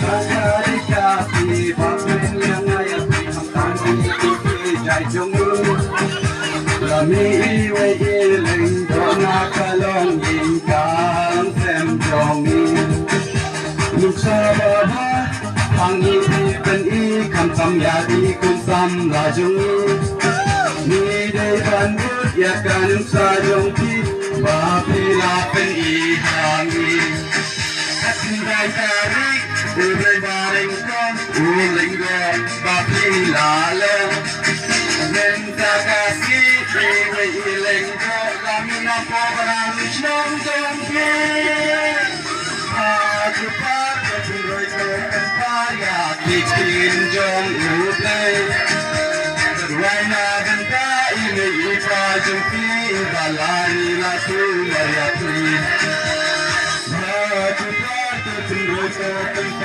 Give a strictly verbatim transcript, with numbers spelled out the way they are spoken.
Ka dei ka phi ba phin ïa nga ïa phi khamtam ïa ki jai jong u. La mih iwei i lyngdoh na ka long ïing ka long sem jong i. Nuksa ba bha hang i phi pyni khamtam ïa ki khun samla jong i. Ngi dei ban bud ïa ka nuksa jong phi ba phi la pyni ha ngi. Ka khyndai tarik u Rymbai Ryngkong u lyngdoh ba phi la long. Mynta ka sngi iwei i lyngdoh la mih na program shnong jong phi. Ha ki par ka pynroi ka pynpar ïa ki ktien jong u Blei. Ka rwai na bynta i mei i pa jong phi ba la ri la tu mar ïa phi. Ha ki par ka pynroi ka pynpar